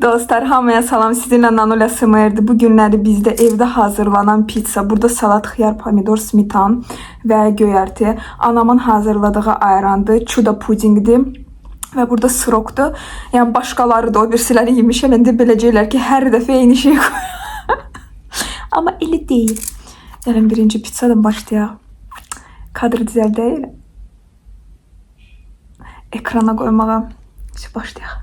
Dostlar, hamıya salam. Sizinlə Nanulə SMR-dir. Bu günləri bizdə evdə hazırlanan pizza. Burada salat, xiyar, pomidor, smetan və göyərti. Anamın hazırladığı ayrandır, çuda pudinqdir. Və burada sirokdur. Yəni başqaları da o birisiləri yemişəm. İndi biləcəklər ki, hər dəfə eyni şey qoyuram. Amma elə deyil. Gəlin birinci pizzadan başlayaq. Kadrı düzəldək elə. Ekrana qoymağa. Başlayaq.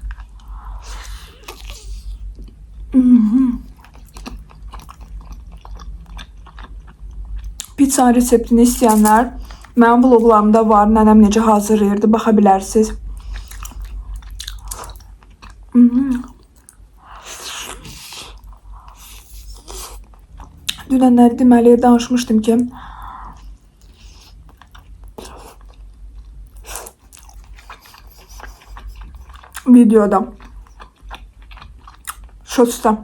Pizzanın reseptini istəyənlər mənim vloglarımda var. Nənəm necə hazırlayırdı, baxa bilərsiniz. Dünənləri deməli danışmışdım ki, videoda, Shorts'ta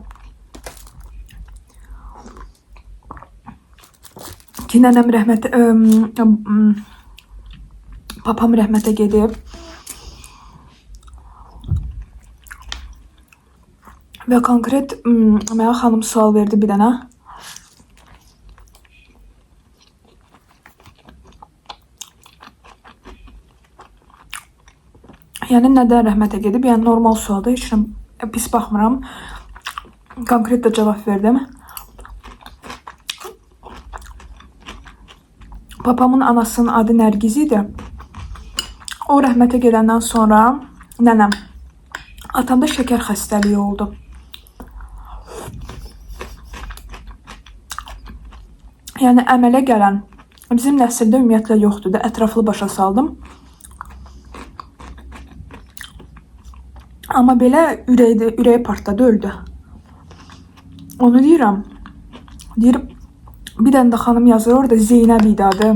ki nənəm rəhmətə, papam rəhmətə gedib. Və konkret mənə xanım sual verdi bir dənə. Yəni nədən rəhmətə gedib? Yəni normal sualdır. Heç nə pis baxmıram. Konkret də cavab verdim. Papamın anasının adı Nərgiz idi. O rəhmətə gedəndən sonra nənəm atamda şəkər xəstəliyi oldu. Yəni əmələ gələn bizim nəsildə ümumiyyətlə yoxdur da, ətraflı başa saldım. Amma belə ürəyi partladı, öldü. Onu deyirəm. Deyir, bir dənə də xanım yazır orada, Zeynəb idi adı.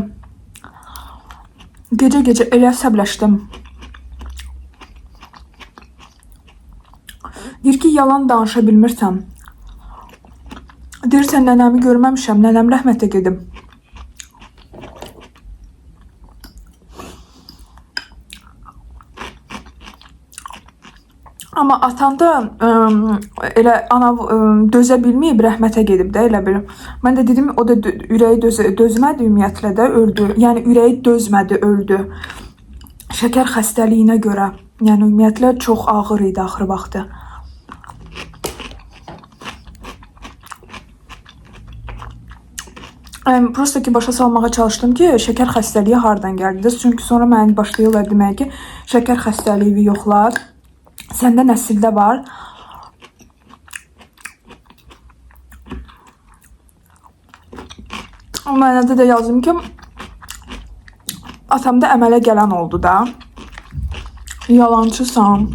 Gecə-gecə elə əsəbləşdim. Deyir ki, yalan danışa bilmirsən. Deyirsən, nənəmi görməmişəm, nənəm rəhmətə gedib. Amma atanda elə ana dözə bilməyib rəhmətə gedib də elə bil. Mən də dedim o da ürəyi dözmədi ümumiyyətlə də öldü. Yəni ürəyi dözmədi, öldü. Şəkər xəstəliyinə görə. Yəni ümumiyyətlə çox ağır idi axır vaxtı. Yəni prosta ki başa salmağa çalışdım ki, şəkər xəstəliyi hardan gəldi? Çünki sonra məni başlayırlar deməyə ki, şəkər xəstəliyi yoxlar. Səndə nəsildə var. O mənada da yazdım ki, atamda əmələ gələn oldu da. Yalancısan.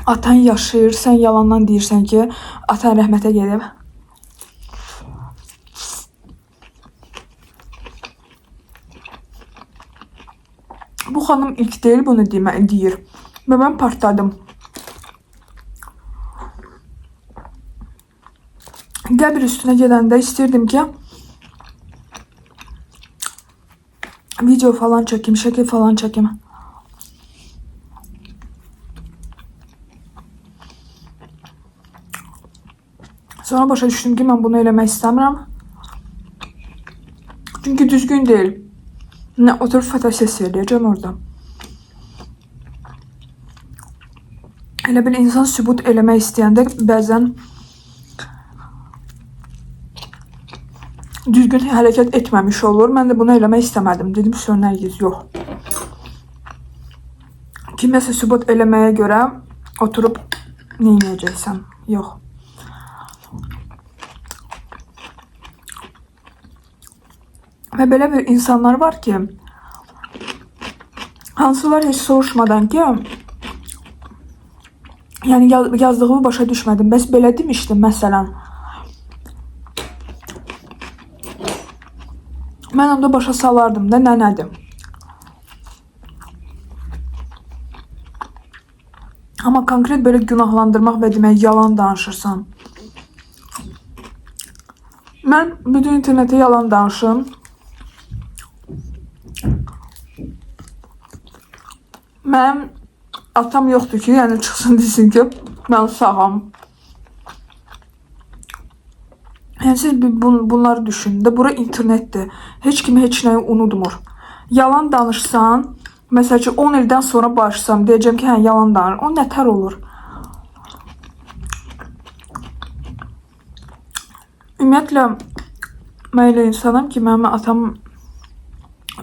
Atan yaşayır, sən yalandan deyirsən ki, atan rəhmətə gedib. Bu xanım ilk deyil bunu deyir. Və mən partladım. Qəbir üstünə gedəndə istirdim ki, video falan çəkim, şəkil falan çəkim. Sonra başa düşdüm ki, mən bunu eləmək istəmirəm. Çünki düzgün deyil. Nə oturub fotosessiya eləyəcəm orada. Elə bil insan sübut eləmək istəyəndə bəzən düzgün hərəkət etməmiş olur. Mən də bunu eləmək istəmədim. Dedim, vəsə Nərgiz, yox. Kiməsə sübut eləməyə görə oturub neynəyəcəksən? Yox. Və belə bir insanlar var ki, hansılar heç soruşmadan ki, yəni yazdığımı başa düşmədim. Bəs belə demişdim məsələn. Mən onda başa salardım da nə nədir. Amma konkret belə günahlandırmaq və demək yalan danışırsan. Mən bütün internetə yalan danışım. Mənim atam yoxdur ki, yəni çıxsın desin ki, Mən sağam. Yəni siz bir bunları düşünün də, bura internetdir. Heç kim heç nəyi unutmur. Yalan danışsan, məsəl üçün 10 ildən sonra barışsam, deyəcəm ki, hə, yalan danışır. O nətər olur? Ümumiyyətlə, mən elə insanam ki, mənim atam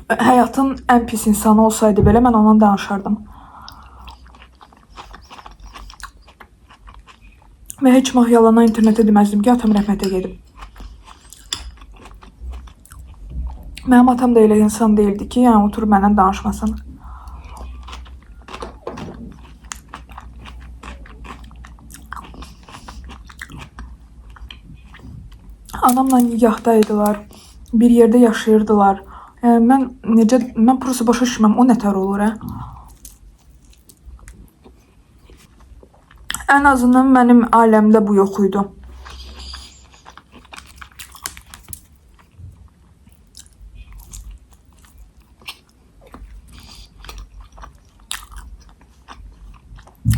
həyatın ən pis insanı olsaydı belə mən ondan danışardım. Və heç vaxt yalandan internetə deməzdim ki, atam rəhmətə gedib. Mənim atam da elə insan deyildi ki, yəni oturub məndən danışmasın. Anamla nigahda idilər, bir yerdə yaşayırdılar. Yəni mən prosta başa düşmürəm, o nətər olur, hə? Ən azından mənim ailəmdə bu yox idi.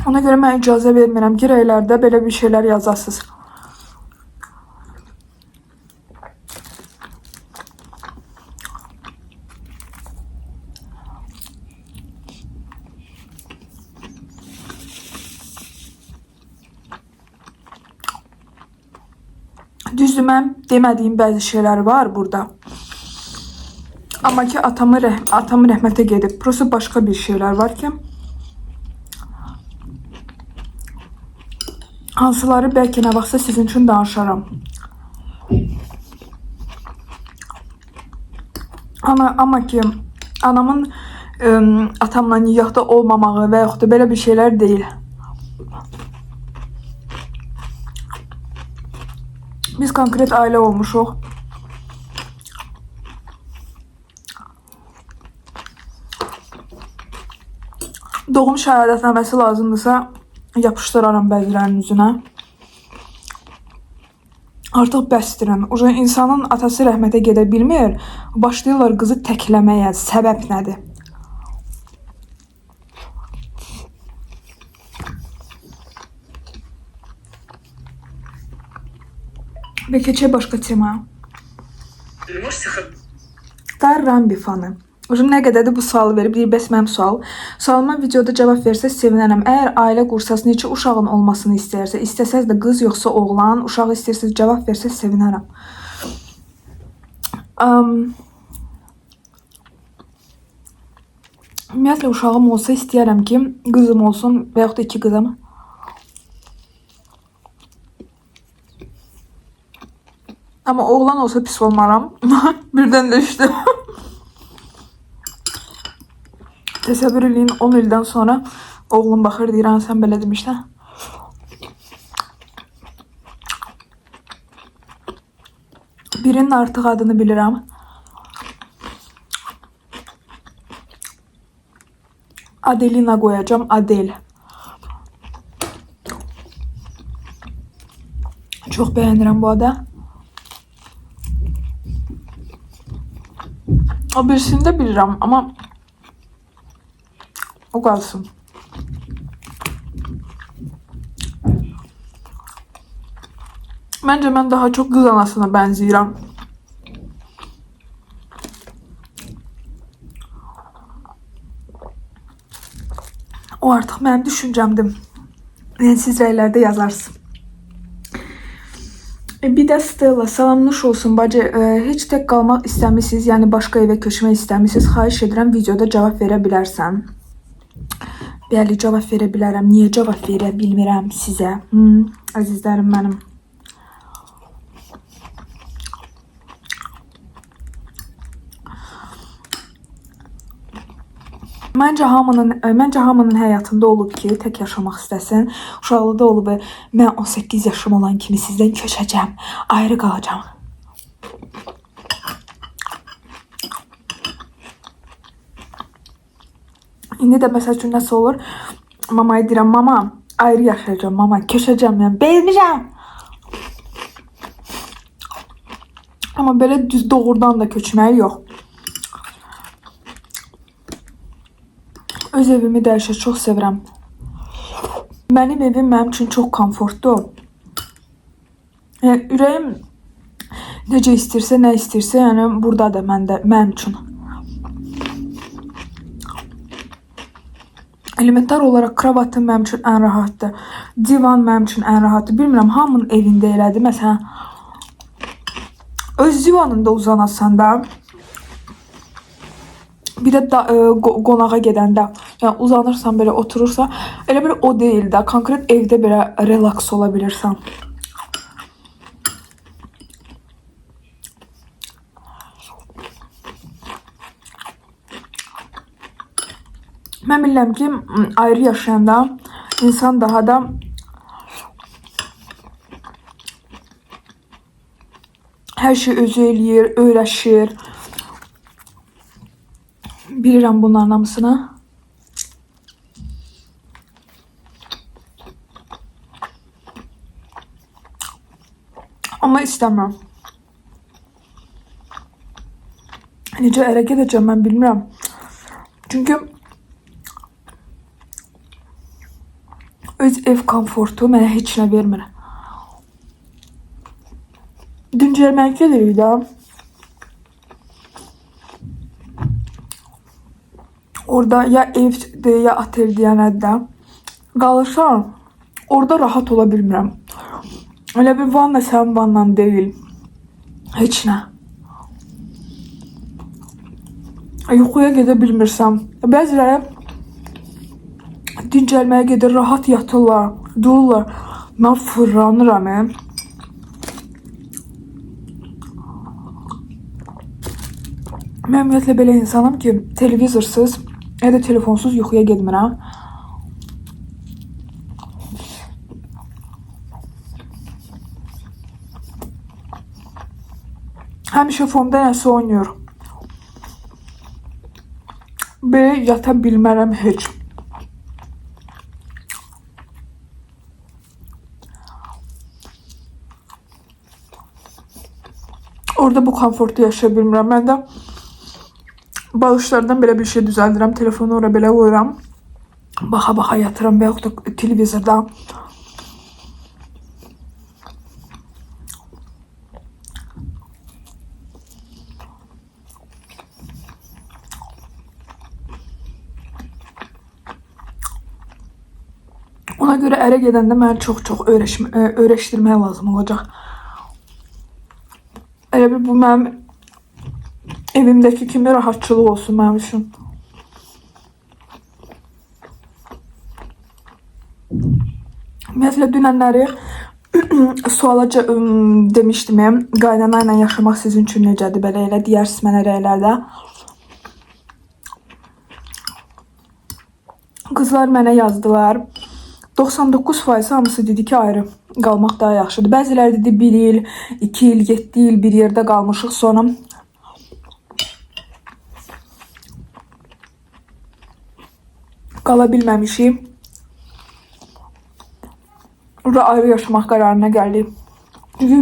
Ona görə mən icazə vermirəm ki, rəylərdə belə bir şeylər yazasınız. Düzdür, mənim demədiyim bəzi şeylər var burada. Amma ki atamı rəhmətə gedib. Prosta başqa bir şeylər var ki, hansıları bəlkə nə vaxtsa sizin üçün danışaram. Amma ki anamın atamla nigahda olmamağı və yaxud da belə bir şeylər deyil. Biz konkret ailə olmuşuq. Doğum şəhadətnaməsi lazımdırsa yapışdıraram bəzilərinin üzünə. Artıq bəsdirən. Uca insanın atası rəhmətə gedə bilmir. Başlayırlar qızı təkləməyə. Səbəb nədir? Və keçək başqa temaya. Dar Rambi fanı. Uca nə qədərdir bu sualı verib, deyir, bəs mənim sual. Sualıma videoda cavab versəz sevinərəm. Əgər ailə qursaz neçə uşağın olmasını istəyirsə, istəsəz də qız yoxsa oğlan, uşağı istəyirsiniz cavab versəz sevinərəm. Ümumiyyətlə uşağım olsa istəyərəm ki, qızım olsun və yaxud da iki qızım. Amma oğlan olsa pis olmaram. Birdən düşdü. Təsəvvür eləyin 10 ildən sonra oğlum baxır deyir, "Ana, sən belə demişdin." Birinin artıq adını bilirəm. Adelina qoyacağam, Adel. Çox bəyənirəm bu adı. O birisini də bilirəm, amma o qalsın. Məncə mən daha çox qız anasına bənzəyirəm. O artıq mənim düşüncəmdir. Yəni siz rəylərdə yazarsınız. Bir də Stella, salam nuş olsun bacı. Heç tək qalmaq istəmisiniz, yəni başqa evə köçmək istəmisiniz. Xahiş edirəm videoda cavab verə bilərsən. Bəli, cavab verə bilərəm. Niyə cavab verə bilmirəm sizə? Əzizlərim mənim. Məncə hamının həyatında olub ki, tək yaşamaq istəsin. Uşaqlıqda olub, mən 18 yaşım olan kimi sizdən köçəcəm, ayrı qalacağam. İndi də məsəl üçün nəsə olur, mamaya deyirəm, mama, ayrı yaşayacağam, mama, köçəcəm, yəni bezmişəm. Amma belə düz doğrudan da köçməyi yox. Öz evimi dəhşət çox sevirəm. Mənim evim mənim üçün çox komfortdur. Yəni ürəyim necə istəyirsə, nə istəyirsə, yəni burdadır məndə, mənim üçün. Elementar olaraq kravatım mənim üçün ən rahatdır. Divan mənim üçün ən rahatdır. Bilmirəm, hamının evində elədir. Məsələn, öz divanında uzanasan da, bir də qonağa gedəndə, yəni uzanırsan belə oturursan, elə bir o deyil də, konkret evdə belə relaks ola bilirsən. Mən bilirəm ki, ayrı yaşayanda insan daha da hər şey özü eləyir, öyrəşir. Bilirəm bunların hamısını. Amma istəmirəm. Necə ərə gedəcəm mən bilmirəm. Çünki öz ev komfortu mənə heç nə vermir. Dincəlməyə gedirik də. Orada ya evdir, ya oteldir, ya nədir də. Qalırsan, orada rahat ola bilmirəm. Elə bir vanna sənin vannan deyil. Heç nə. Yuxuya gedə bilmirsən. Bəziləri dincəlməyə gedir, rahat yatırlar, dururlar. Mən fırlanıram. Mən ümumiyyətlə belə insanam ki, televizorsuz ya da telefonsuz yuxuya getmirəm. Həmişə fonda nəsə oynayır. Belə yata bilmərəm heç. Orada bu komfortu yaşaya bilmirəm. Mən də balışlardan belə bir şey düzəldirəm. Telefonu ora belə qoyuram. Baxa-baxa yatıram və yaxud da televizorda. Ona görə ərə gedəndə mənə çox-çox öyrəşdirmək lazım olacaq. Elə bir bu mənim evimdəki kimi rahatçılıq olsun mənim üçün. Ümumiyyətlə dünənləri suala demişdim, qaynana ilə yaşamaq sizin üçün necədir, belə elə deyərsiniz mənə rəylərdə. Qızlar mənə yazdılar. 99% hamısı dedi ki, ayrı qalmaq daha yaxşıdır. Bəziləri dedi 1 il, 2 il, 7 il bir yerdə qalmışıq, sonra qala bilməmişik. Orada ayrı yaşamaq qərarına gəldik. Çünki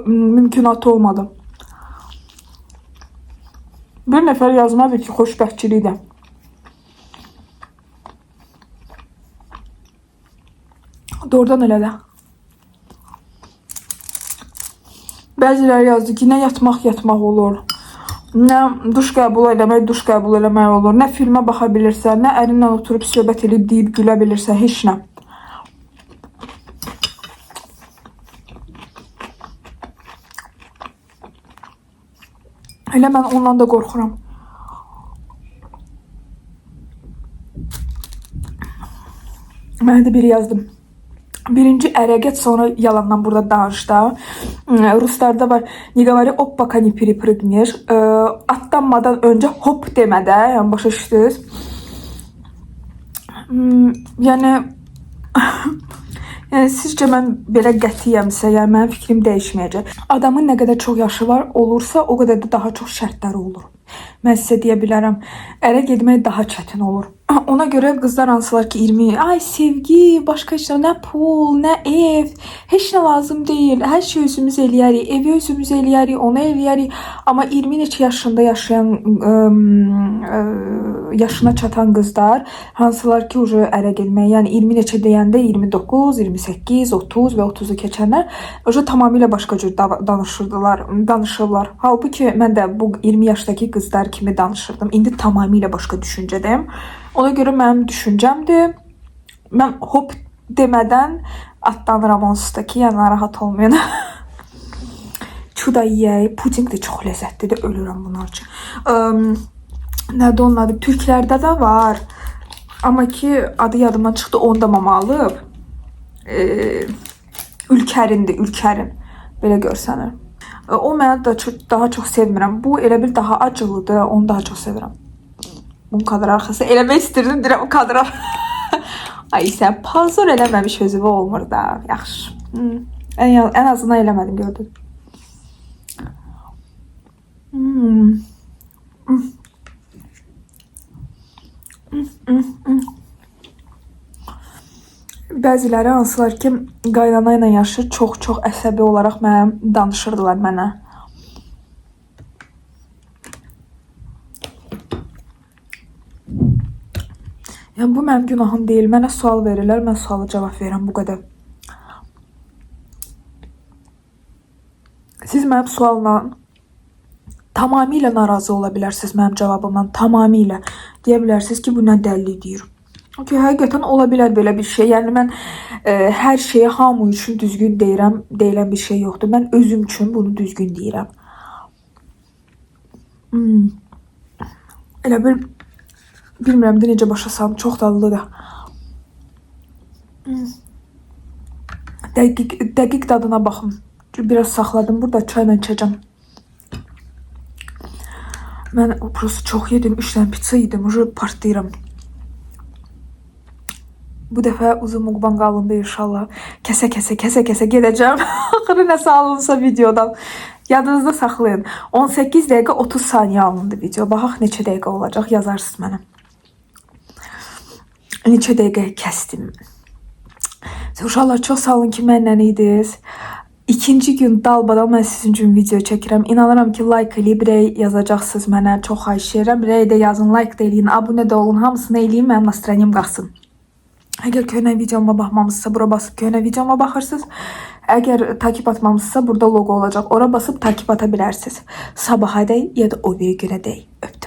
mümkünatı olmadı. Bir nəfər yazmadı ki, xoşbəxtçilikdir. Doğrudan elə də. Bəziləri yazdı ki, nə yatmaq yatmaq olur, nə duş qəbul eləmək duş qəbul eləmək olur, nə filmə baxa bilirsən, nə ərinlə oturub söhbət eləyib deyib gülə bilirsən, heç nə. Elə mən ondan da qorxuram. Mənə də biri yazdım. Birinci ərə get, sonra yalandan burada danış da. Ruslarda var. Не говори оп, пока не перепрыгнешь. Atlanmadan öncə hop demə də, yəni başa düşdünüz. Yəni yəni sizcə mən belə qətiyyəmsə, yəni mənim fikrim dəyişməyəcək. Adamın nə qədər çox yaşı var olursa, o qədər də daha çox şərtləri olur. Mən sizə deyə bilərəm, ərə getmək daha çətin olur. Ona görə qızlar hansılar ki 20, ay sevgi, başqa heç nə, nə pul, nə ev, heç nə lazım deyil. Hər şey özümüz eləyərik, evi özümüz eləyərik, onu eləyərik. Amma 20 neçə yaşında yaşayan yaşına çatan qızlar, hansılar ki uje ərə getməyə, yəni 20 neçə deyəndə 29, 28, 30 və 30-u keçənlər uje tamamilə başqa cür danışırlar. Halbuki mən də bu 20 yaşdakı qızlar kimi danışırdım. İndi tamamilə başqa düşüncədəyəm. Ona görə mənim düşüncəmdir. Mən hop demədən atlanıram onsuz da ki, yəni narahat olmayın. Çuda yeyək. Pudinq də çox ləzzətlidir. Ölürəm bunlar üçün. Nədir onun adı? Türklərdə də var. Amma ki adı yadımdan çıxdı. Onu da mama alıb. Ülkərindir, Ülkərin. Belə görsənir. O mənə də daha çox sevmirəm. Bu elə bir daha acılıdır. Onu daha çox sevirəm. Bunun kadr arxası eləmək istirdim, deyirəm o kadr. Ay sən pozor eləməmiş özümə olmur da. Yaxşı. Ən azından eləmədim gördün. Bəziləri hansılar ki, qaynana ilə yaşayır, çox-çox əsəbi olaraq mənə danışırdılar mənə. Yəni bu mənim günahım deyil. Mənə sual verirlər, mən suala cavab verirəm bu qədər. Siz mənim sualla tamamilə narazı ola bilərsiniz, mənim cavabımdan tamamilə. Deyə bilərsiniz ki, bu nə dəlli deyir. Okey, həqiqətən ola bilər belə bir şey. Yəni mən hər şeyi hamı üçün düzgün deyirəm, deyilən bir şey yoxdur. Mən özüm üçün bunu düzgün deyirəm. Elə bir bilmirəm də necə başa salım, çox dadlıdır. Dəqiq dadına baxın. Biraz saxladım, burada çayla içəcəm. Mən prosto çox yedim, 3 dənə pizza yedim, uje partlayıram. Bu dəfə uzun muqban alındı inşallah. Kəsə-kəsə gedəcəm. Axırı nəsə alınsa videodan. Yadınızda saxlayın. 18 dəqiqə 30 saniyə alındı video. Baxaq neçə dəqiqə olacaq, yazarsınız mənə. Neçə dəqiqə kəsdim. Uşaqlar, çox sağ olun ki, mənlə idiniz. İkinci gün dalbadal mən sizin üçün video çəkirəm. İnanıram ki, like eləyib rəy yazacaqsınız mənə. Çox xahiş edirəm. Rəy də yazın, like də eləyin, abunə də olun. Hamısını eləyin, mənim nastroyeniyam qalxsın. Əgər köhnə videoma baxmamışsınızsa, bura basıb köhnə videoma baxırsınız. Əgər takip atmamışsınızsa, burada logo olacaq. Ora basıb takip ata bilərsiniz. Sabaha dək ya da o biri günə dək. Öpdüm.